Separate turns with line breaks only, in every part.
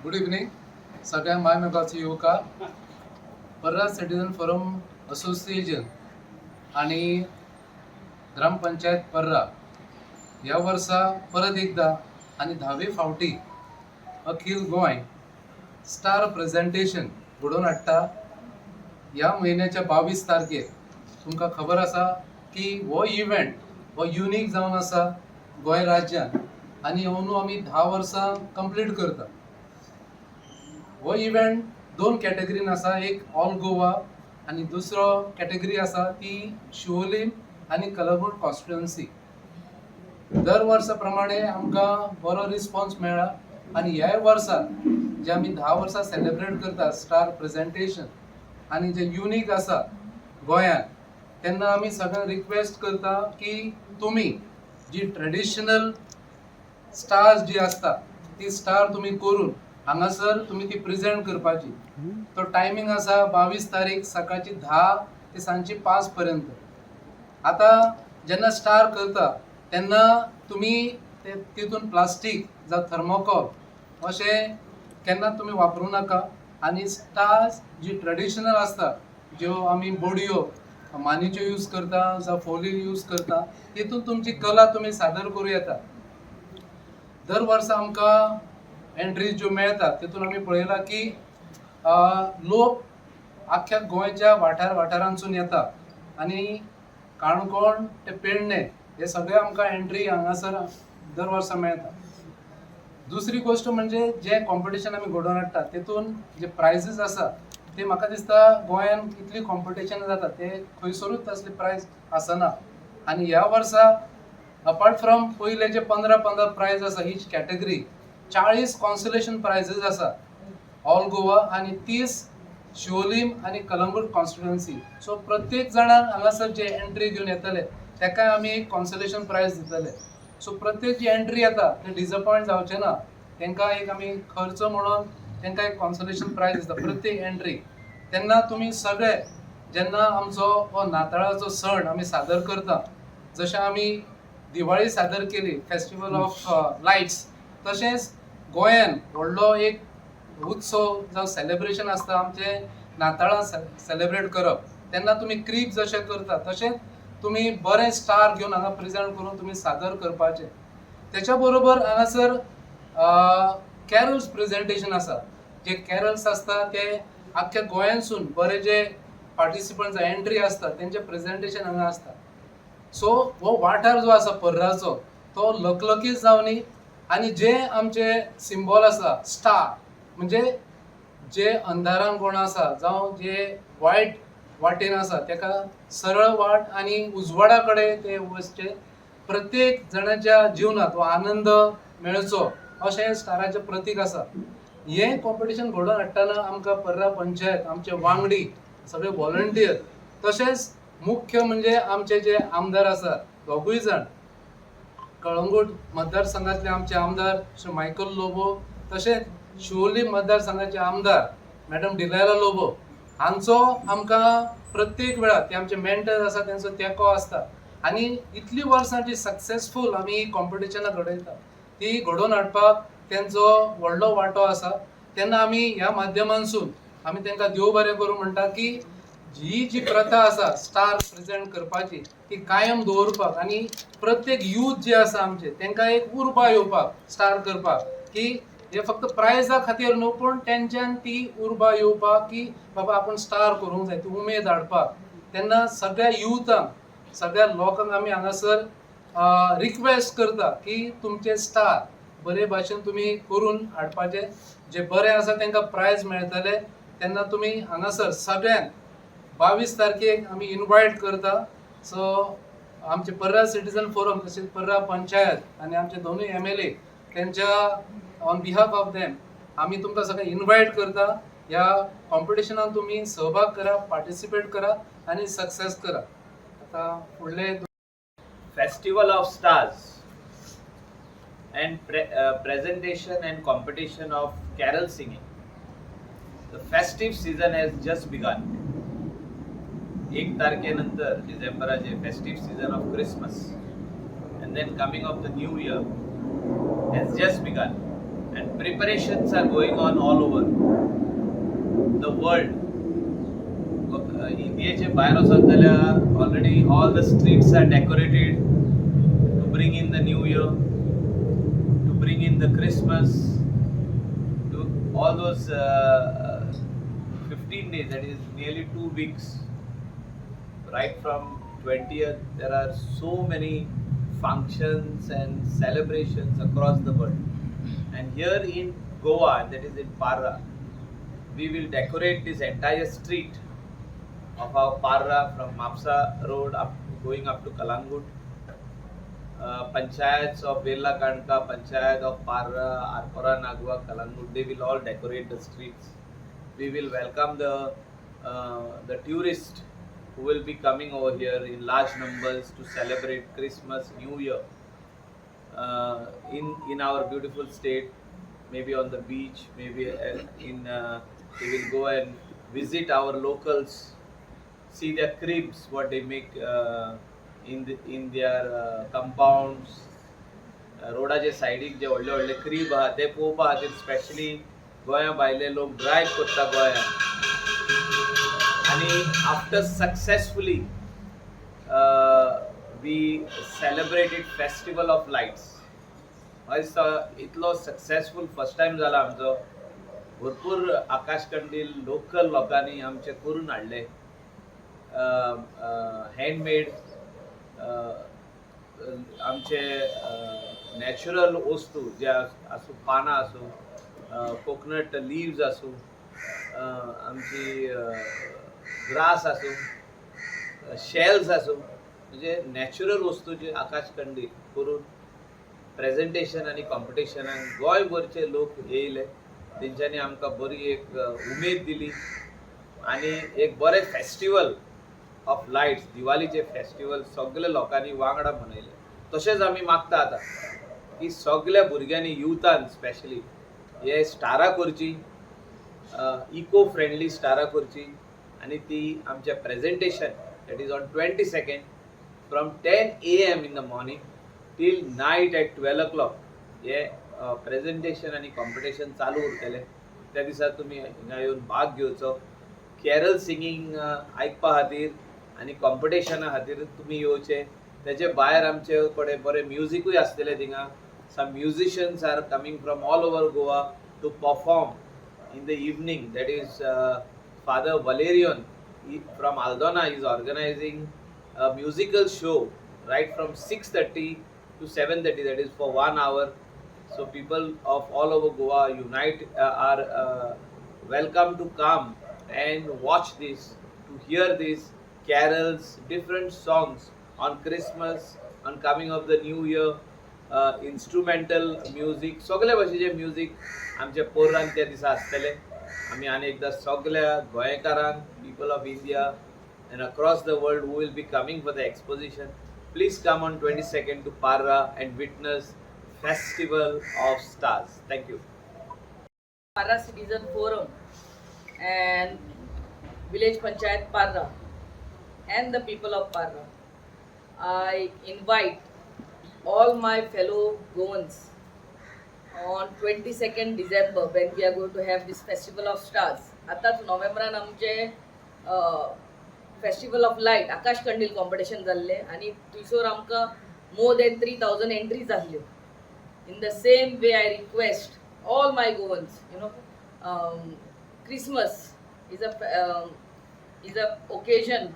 Good evening सगळ्यांक माय मोगाचो येवकार. पर्रा सिटीजन फोरम असोसिएशन आणि ग्रामपंचायत पर्रा ह्या वर्सा परत एकदा आनी धावे फावटी अखील गोंय स्टार प्रेझेंटेशन घडोवन हाडटा ह्या म्हयन्याच्या 22 तारखेर. तुमकां खबर आसा की हो इव्हेंट हो युनीक जावन आसा गोंय राज्यांत आनी अंदू आमी 10 वर्सां कंप्लीट करता. हो इव्हेंट दोन कॅटेगरीन आसा, एक ऑल गोवा आनी दुसरो कॅटेगरी आसा ती शिवोलीम आनी कलंगूट कॉन्स्टिट्युएन्सी. दर वर्सा प्रमाणे आमकां बरो रिस्पॉन्स मेळ्ळा आनी ह्याय वर्सा जे आमी 10 वर्सां सेलिब्रेट करता स्टार प्रेझेंटेशन आनी जे युनीक आसा गोंयांत, तेन्ना आमी सगळ्यांक रिक्वेस्ट करता की तुमी जी ट्रेडिशनल स्टार्स जी आसता ती स्टार तुमी करून हांगासर तुमी ती प्रेझेंट करपाची. तो टायमींग आसा 22 तारीख सकाळची 10 ते सांजची 5 पर्यंत. आतां जेन्ना स्टार करता तेन्ना तुमी ते तितून प्लास्टीक जावं थर्मोकॉल अशें केन्ना तुमी वापरूं नाका आनी स्टार्स जी ट्रेडिशनल आसता, ज्यो आमी बडयो मानीच्यो यूज करता जावं फोली यूज करता, तितून तुमची कला तुमी सादर करूं येता. दर वर्सा आमकां एंट्रीज ज्यो मेळटा तितून आमी पळयलां की लोक आख्ख्या गोंयच्या वाठार वाठारांतसून येता आनी काणकोण ते पेडणे हे सगळे आमकां एंट्री हांगासर दर वर्सा मेळटा. दुसरी गोश्ट म्हणजे जे कॉम्पिटिशन आमी घडोवन हाडटा तितून जे प्रायजीस आसा ते म्हाका दिसता गोंयान इतली कॉम्पिटिशन जाता ते खंयसरूच तसले प्रायज आसना. आनी ह्या वर्सा अपार्ट फ्रॉम पयले जे 15 15 प्रायज आसा इच कॅटेगरी, 40 कॉन्सोलेशन प्रायजीस आसा ऑल गोवा आनी 30 शिवोलीम आनी कलंगूट कॉन्स्टिट्युएन्सी. सो प्रत्येक जाणांक हांगासर जे एंट्री घेवन येतले ताका आमी एक कॉन्सोलेशन प्रायज दितले. सो प्रत्येक जी एंट्री येता ते डिसअपॉयंट जावचे ना. तांकां एक आमी खर्च म्हणून तांकां एक कॉन्सोलेशन प्रायज दिता प्रत्येक एंट्री. तेन्ना तुमी सगळे जेन्ना आमचो हो नाताळाचो सण आमी सादर करता, जशें आमी दिवाळी सादर केली, फेस्टिवल ऑफ लायट्स, तशेंच गोंयान व्हडलो एक उत्सव जावं सेलिब्रेशन आसता आमचें नाताळां सेलिब्रेट करप, तेन्ना तुमी क्रीब जशें करता तशेंच तुमी बरें स्टार घेवन हांगा प्रेजेंट करून तुमी सादर करपाचें. तेच्या बरोबर हांगासर कॅरल्स प्रेजेंटेशन आसा. जे कॅरल्स आसता ते आख्ख्या गोंयांसून बरे जे पार्टिसिपंट्स एंट्री आसता तेंचे प्रेजेंटेशन हांगा आसता. सो हो वाठार जो आसा पर्राचो तो लकलकीत जावनी आनी जे आमचे सिंबॉल आसा स्टार, म्हणजे जे अंधारान कोण आसा जावं जे वायट वाटेन आसा तेका सरळ वाट आनी उजवाडा कडेन ते वचचे, प्रत्येक जाणाच्या जिवनांत हो आनंद मेळचो अशें स्टाराचें प्रतीक आसा. हें कॉम्पिटिशन घडोवन हाडटना आमकां पर्रा पंचायत, आमचे वांगडी सगळे व्हॉलंटियर, तशेंच मुख्य म्हणजे आमचे जे आमदार आसात दोगूय जाण, कळंगूट मतदारसंघातले आमचे आमदार श्री मायकल लोबो तशेंच शिवोली मतदारसंघाचे आमदार मॅडम डिलायला लोबो हांचो आमकां प्रत्येक वेळार ते आमचे मेंटर आसा, तेंचो तेंको आसता आनी इतली वर्सां जी सक्सेसफूल आमी कॉम्पिटिशनां घडयता ती घडोवन हाडपाक तेंचो व्हडलो वांटो आसा. तेन्ना आमी ह्या माध्यमांसून आमी तांकां देव बरें करूं म्हणटा की ही जी प्रथा आसा स्टार प्रेजेंट करपाची ती कायम दवरपाक आनी प्रत्येक यूथ जे आसा आमचे तांकां एक उर्बा येवपाक स्टार करपाक, की हे फक्त प्रायजा खातीर न्हू पूण तेंच्यान ती उर्बा येवपाक की बाबा आपूण स्टार करूंक जाय, ती उमेद हाडपाक. तेन्ना सगळ्या युथांक, सगळ्या लोकांक आमी हांगासर रिक्वेस्ट करता की तुमचे स्टार बरे भाशेन तुमी करून हाडपाचे. जे बरे आसा तांकां प्रायज मेळटले. तेन्ना तुमी हांगासर सगळ्यांक 22 तारखेक आमी इनवायट करता. सो आमचे पर्रा सिटीजन फोरम तशेंच पर्रा पंचायत आनी आमचे दोनूय एमएलए तेंच्या ऑन बिहाफ ऑफ देम आमी तुमकां सगळ्यांक इनवायट करता. ह्या कॉम्पिटिशनान तुमी सहभाग करा, पार्टिसिपेट करा आनी सक्सेस करा. आतां फुडले
Festival of Stars and presentation and competition of carol singing. The festive season has just begun. 1 तारखेनंतर डिसेंबराचे festive season of Christmas and then coming of the new year has just begun. And preparations are going on all over the world. इंडियेचे भायर वचत जाल्यार already all the streets are decorated to bring in the new year, to bring in the Christmas, to all those 15 days, that is nearly 2 weeks. Right from 20th, there are so many functions and celebrations across the world. And here in Goa, and that is in Parra, we will decorate this entire street of our Parra from Mapsa Road up going up to Kalangut. Panchayats of Velha Kandka, Panchayat of Parra, Arpora, Nagwa, Kalangut, they will all decorate the streets. We will welcome the tourists who will be coming over here in large numbers to celebrate Christmas, New Year in our beautiful state. Maybe on the beach, maybe in they will go and visit our locals, see their cribs, what they make in their compounds. रोडाचे सायडीक जे व्हडले व्हडले crib आहा ते पळोवपा खातीर specially गोंया भायले लोक ड्रायव्ह करता गोंयांत. आनी after successfully we celebrated Festival of Lights, म्हाका दिसता इतलो सक्सेसफूल फर्स्ट टायम जाला आमचो. भरपूर आकाश कंदील लोकल लोकांनी आमचे करून हाडले, हँडमेड, आमचे नॅचरल वस्तू जे आसूं, पानां आसूं, कोकनट लिव्ज आसूं, आमची ग्रास आसूं, शेल्स आसूं, म्हणजे नॅचरल वस्तूचे आकाश कंदील करून प्रेजेंटेशन आनी कॉम्पिटिशनाक गोंयभरचे लोक येयले. तेंच्यांनी आमकां बरी एक उमेद दिली आनी एक बरें फेस्टिवल ऑफ लायट्स, दिवाळीचे फेस्टिवल सगळे लोकांनी वांगडा मनयले. तशेंच आमी मागता आतां की सगल्या भुरग्यांनी, युथान स्पेशली, हे स्टारां करची, इको फ्रेंडली स्टारां करची आनी ती आमच्या presentation, that is on 22nd from 10 a.m. in the morning till night at 12 o'clock, hey presentation आनी कॉम्पिटिशन चालू उरतलें. त्या दिसा तुमी हिंगा येवन भाग घेवचो. कॅरल सिंगींग आयकपा खातीर आनी कॉम्पिटिशना खातीर तुमी येवचे. तेजे भायर आमचे कडेन बरें म्युजिकूय आसतलें थिंगा. Some musicians are coming from all over Goa to perform in the evening. That is, Father Valerian from Aldona is organizing a musical show right from 6:30 to 7:30, that is for one hour. So people of all over Goa unite are welcome to come and watch this, to hear these carols, different songs on Christmas, on coming of the new year, instrumental music, सगळे भाशेचे music आमच्या पोर्रान त्या दिसा आसतले. आमी आनी एकदां सगळ्या गोंयकारांक, people of India and across the world who will be coming for the exposition, please come on 22nd to Parra and witness Festival of Stars. Thank you.
Parra Citizen Forum and Village Panchayat Parra and the people of Parra. I invite all my fellow Goans on 22nd December, when we are going to have this Festival of Stars. आतांच नोव्हेंबरान आमचे festival of light आकाश कंदील competition जाल्लें आनी थंयसर आमकां more than 3000 entries आहल्यो. In the same way, I request all my Goans, Christmas is a occasion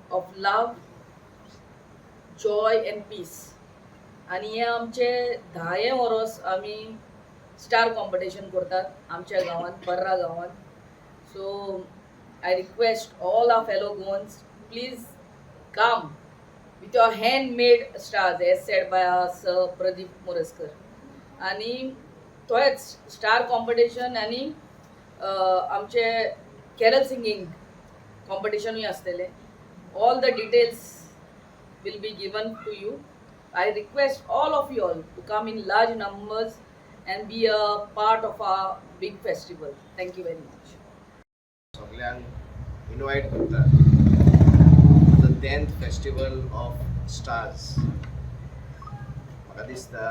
of love, joy and peace. आनी हे आमचे धाये वरोस आमी स्टार कॉम्पिटिशन करतात आमच्या गांवांत, पर्रा गांवांत. So I request all our fellow Goans, please come with your handmade stars, as said by our Sir Pradeep Moraskar. आणि तोच स्टार कॉम्पिटिशन आनी आमचे कॅरल सिंगींग कॉम्पिटिशनूय आसतलें. All the details will be given to you. I request all of you all to come in large numbers and be a part of our big festival. Thank you very much.
सगल्यांक invite करता the 10th Festival of Stars. म्हाका दिसता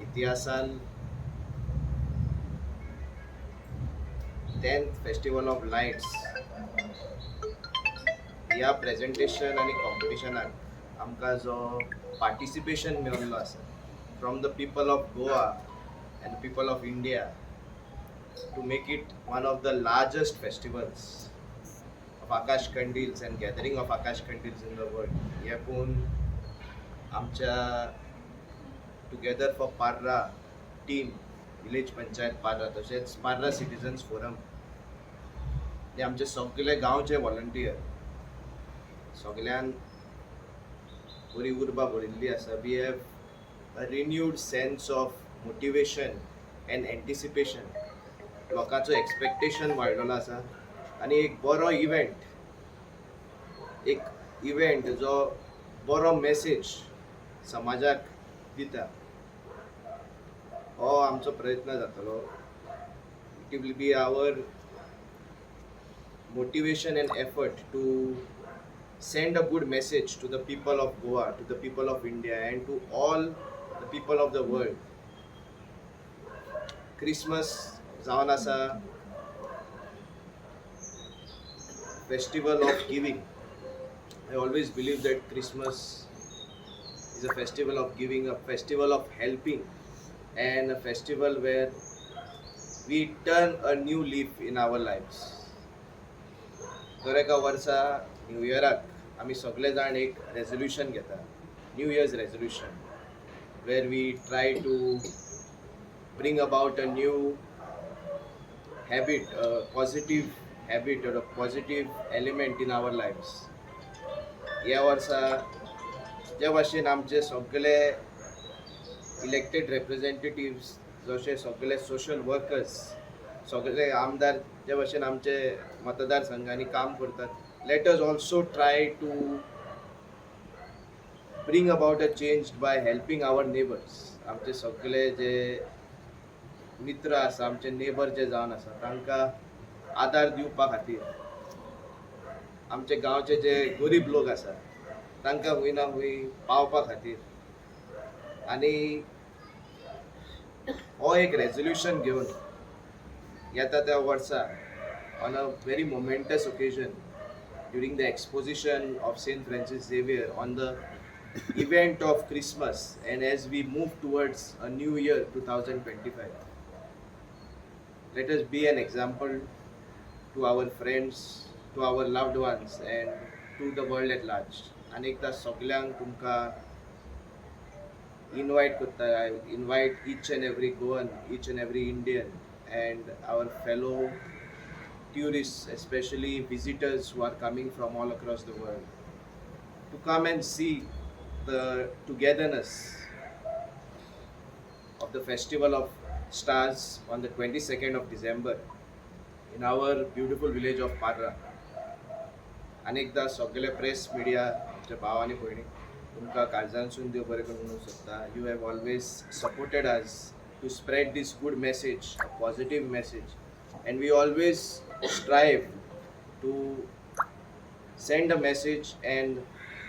इतिहासान 10th festival of lights ह्या presentation आनी कॉम्पिटिशनाक आमकां जो participation मेळिल्लो आसा from the people of Goa and people of India to make it one of the largest festivals of Akash Kandils and gathering of Akash Kandils in the world हे पळोवन आमच्या Together for Parra team, village panchayat Parra, तशेंच Parra citizens forum हे आमचे सगळे गांवचे volunteer सगळ्यान बरी उर्बा भरिल्ली आसा. We have a renewed sense of motivation and anticipation. लोकांचो एक्सपेक्टेशन वाडलेलो आसा आनी एक बरो इव्हेंट, एक इव्हेंट जो बरो मेसेज समाजाक दिता, हो आमचो प्रयत्न जातलो. It will be our motivation and effort to send a good message to the people of Goa, to the people of India, and to all the people of the world. Christmas जावन आसा festival of giving. I always believe that Christmas is a festival of giving, a festival of helping, and a festival where we turn a new leaf in our lives. दर एका वर्सा new इयराक आमी सगळे जाण एक resolution घेता, New Year's resolution, where we try to bring about a new habit, a positive habit or a positive element in our lives. ह्या वर्सा ज्या भाशेन आमचे सगळे इलेक्टेड रिप्रेझेंटेटिव्स, जशे सगळे सोशल वर्कर्स, सगळे आमदार जे भाशेन आमचे मतदारसंघांनी काम करतात, let us also try to bring about a change by helping our neighbours. आमचे सगळे जे मित्र आसा, आमचे नेबर जे जावन आसा, तांकां आदार दिवपा खातीर, आमचे गांवचे जे गरीब लोक आसा तांकां खंय ना खंय पावपा खातीर आनी हो एक रेजोल्युशन घेवन येता त्या वर्सा on a very momentous occasion during the exposition of Saint Francis Xavier on the event of Christmas and as we move towards a new year 2025, let us be an example to our friends, to our loved ones and to the world at large. आनी एकदां सगल्यांक तुमकां invite करता. I invite each and every Goan, each and every Indian and our fellow tourists, especially visitors who are coming from all across the world, to come and see the togetherness of the Festival of Stars on the 22nd of December in our beautiful village of Parra. अनेकदा सगळे press media आमच्या भाव आनी भयणी, तुमकां काळजांसून देव बरें करूं म्हणूंक सोदता. You have always supported us to spread this good message, positive message, and we always strive to send a message and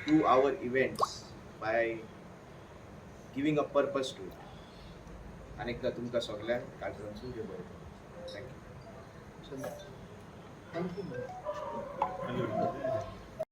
do our events by giving a purpose to it. आनी एकदां तुमकां सगल्यांक काळजांसून देव बरें करूं. Thank you.
Thank you.